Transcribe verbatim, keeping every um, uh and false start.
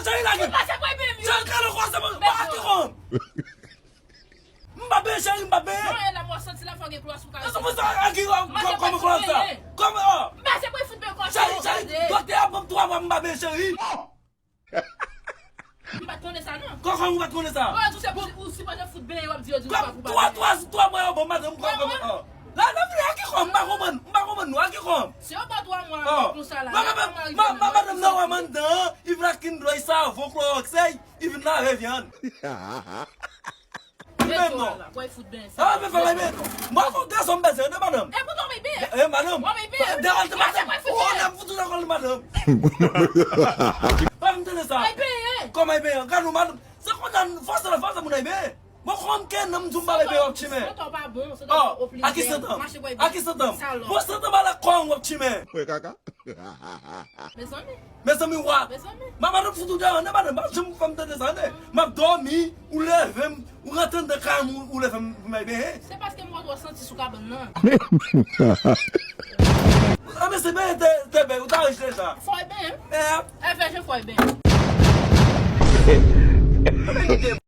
Cheri, lage. Fout pase pou epi m yo. Cheri, kale kwa se mwen. Mwen ki konn. M pa benyen, cheri, m pa benyen. Non, e la mwen santi la fò gen klòs pou ka. Sa pou sa, a ki, kòman klòs sa? Kòman, oh. M pase pou fout benyen klòs. Cheri, cheri, doktè a ban m twa mwa, m pa benyen, cheri. M pa t konnen sa, non. Kòman ou pa t konnen sa? Ou di se pou ou sipoze fout benyen, w ap di yo di ou pa pou pa benyen. Twa, twa, twa mwa yo ban m, madanm, kòman, oh. La, la, vini, a ki kòm, m pa konprann, m pa konprann, non, a ki kòm? Si yo ba twa mwa, oh, konsa la, ma, ma, ma, ma, madanm nan wè m anndan, if la kin dlo, i savo, klowòks, ey, i vin lave vyann. Li menm non. Pway fout ben. Ah, men fè men. Mwen fè gason m bezwen de madanm. E poutan w bay ben. E madanm. W bay ben. De al te madanm. Oh, nan foutu nan kòl madanm. Pa m tande sa. Ay ben. Kòman ay ben? Gad nou madanm. Se kontan fòse la fòse moun ay ben. Mwen konn ke nan m di m pa bay ben w ap chimen. Santan pa bon, santan pa oblije. A ki santan? A ki santan? Bon santan ba la kò w ap chimen. Wè kaka. Mezanmi. Mezanmi wa. Mezanmi. Ma madanm foutu de an, madanm pa janm fè m tande sa, tande. M ap dòmi, ou leve m, ou rantre anndan kay m, ou leve m pou m ay benyen. Se paske m wè w santi sou kabann nan. Ah, men se benyen te, te ben, ou ta rich deja. Fò e ben. Eh. E fè je fò e ben.